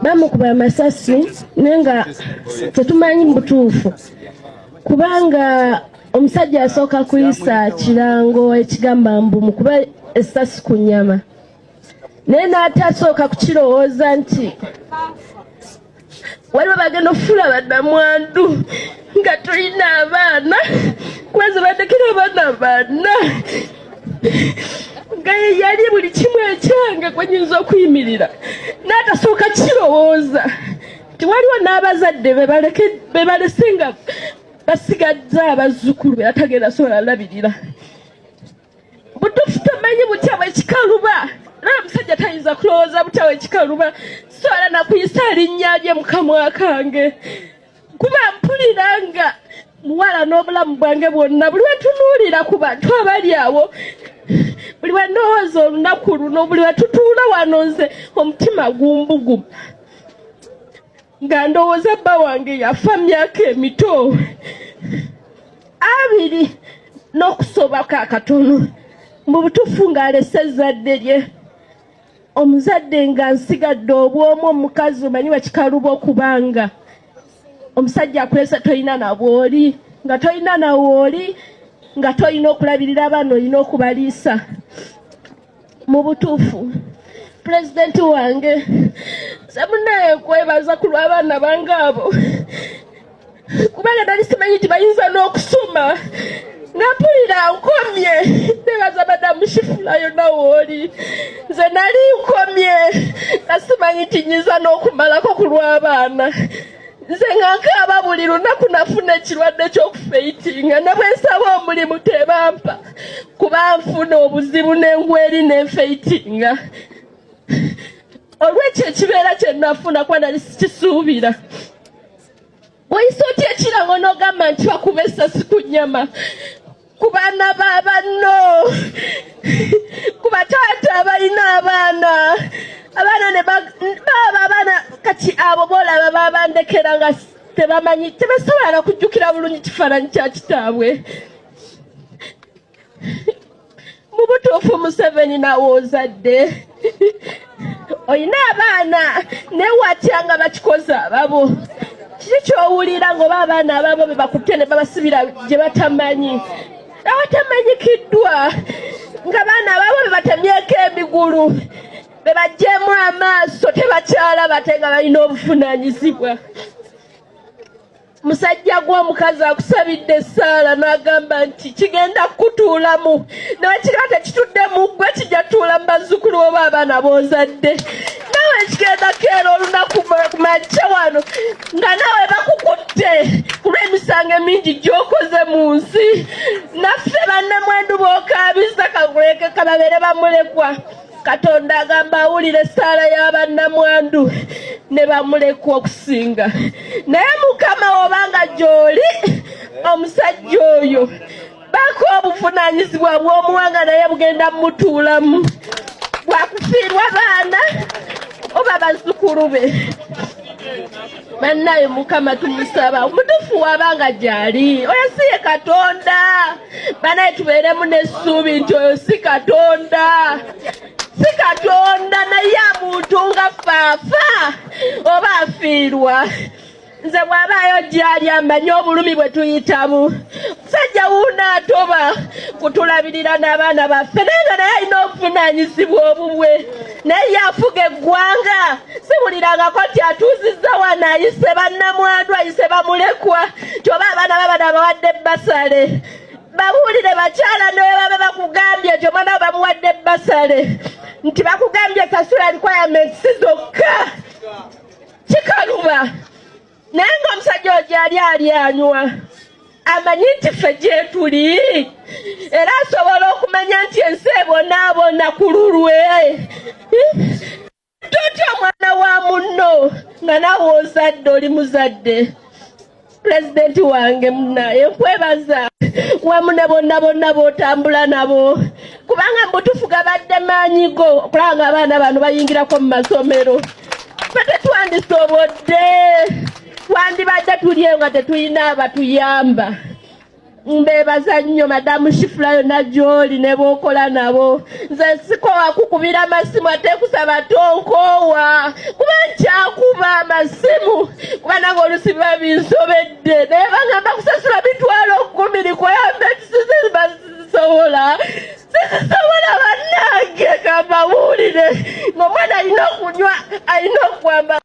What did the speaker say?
Bamukuba amasasi naye nga tetumanyi butuufu, kubanga omusajja asooka kuyisa kirango ekigamba mbu mukube essasi ku nnyama, naye n'atasooka kukirowooza nti waliwo bagenda okufuula bannamwandu nga tulina abaana, kwezi bandekera abaana bana nga ye yali buli kimu ekyange kwe nyinza okuyimirira, n'atasooka kirowooza nti waliwo n'abazadde be balese nga basigadde abazzukulu be atagenda sobola labirira. Butuufu tamanyi butya bwekikaluba, era omusajja tayinza kulowooza butya bwekikaluba. Sobola nakuyisa linnya lye mu kamwa kange, kuba mpulira nga muwala n'obulamu bwange bwonna. Buli wetunuulira ku bantu abali awo, buli wendowooza olunaku luno, buli wetutuula wano, nze omutima gumbuguma nga ndowooza bba wange yafa myaka emito 20 n'okusobako akatono. Mu butuufu ng'alese ezzadde lye, omuzadde nga nsigadde obwomu, omukazi omanyi wekikaluba okubanga omusajja akulese tolina nabwoli, nga tolina nawooli, nga tolina okulabirira abaana, olina okubaliisa. Mu butuufu pulezidenti wange, nze munaye nkwebaza ku lw'abaana bange abo, kubanga nali simanyi nti bayinza n'okusoma, nga mpulira nkomye. Nebaza madamu Shifula yonna wooli. Nze nali nkomye nga simanyi nti nyinza n'okumalako ku lw'abaana. Nze nga nkaaba buli lunaku, nafuna ekirwadde ky'okufaintinga, ne bwe nsaba omulimu tebampa, kuba nfuna obuzibu n'engweri nenfaintinga olw'ekyo ekibeera kye nafuna, kuba nali sikisuubira. Oyisa otya ekirango n'ogamba nti bakuba essasi ku nnyama ku baana ba banno, ku bataata abalina abaana, abaana ne baaba abaana? Kati abo boolaba babandekera nga tebamanyi, tebasobola na kujjukira bulungi kifaananyi kya kitaabwe. Mu butuufu Museveni, nawe ozadde, olina abaana, naye watya nga bakikoze ababo? Kiki kyowulira ng'oba abaana ababo be bakutte ne babasibira gye batamanyi, awatamanyikiddwa, nga baana ababo be batemyeko emigulu, be baggyemu amaaso, tebakyalaba, ate nga balina obuvunaanyizibwa? Musajja gw'omukazi akusabidde essaala n'agamba nti kigenda kukutuulamu, nawe kiba tekitudde mu ggwe, kijja tuula mu bazzukulu oba abaana b'ozadde. Nawe kigenda keera olunaku ku makya wano nga nawe bakukutte ku lw'emisango emingi gy'okoze mu nsi. Naffe bannamwandu b'okaabiza, kakuleke kababeere bamulekwa. Katonda agamba awulira essaala y'abannamwandu ne bamulekwa okusinga. Naye Mukama, obanga gy'oli, omusajja oyo bako obuvunaanyizibwa bw'omuwanga, naye bugenda mutuulamu bwakufiirwa baana oba bazzukulu be. Bannaye, Mukama tumusaba omutuufu wabanga gy'ali, oyo si ye Katonda. Banaye, tubeeremu n'essuubi nti oyo si Katonda, si Katonda, naye amuntu nga faafa oba afiirwa. Nze bw'abaayo gy'ali, amanyi obulumi bwe tuyitamu. Musajja wuuna atoba kutulabirira n'abaana baffe, naye nga naye alina obuvunaanyizibwa obubwe, naye ye afuga eggwanga. Siwulirangako nti atuuzizza wano ayise bannamwandu, ayise bamulekwa, nti oba abaana babana bawadde basale. Babuulire bakyala, ne babe bakugambye nti omwana we bamuwadde basale, nti bakugambye sasula requirements zokka, kikaluba. Naye ng'omusajja oyo gyali ali anywa, amanyi nti ffe gyetuli, era asobola okumanya nti ensi ebonaabona ku lulwe. Totya omwana wa munno nga naawe ozadde, oli muzadde. Pulezidenti wange munaye, nkwebaza wamu ne bonna bonna b'otambula nabo, kubanga mubutuufu gabadde maanyi go okulaba nga abaana bano bayingirako mu masomero. Ffe tetwandisobodde, twandibadde tuli eyo nga tetulina abatuyamba. Mbeebaza nnyo, madamu Shifula, yonna gy'oli ne b'okola nabo. Nze sikowa kukubira masimu, ate kusaba tonkoowa, kuba nkyakuba. Bankuba amasimu kuba nange olusi biba binsobedde, naye bagamba kusasula 100,000 requirement sizibasobola, sizisobola. Bannange, kambabuulire ng'omwana alina okunywa, alina okwambala.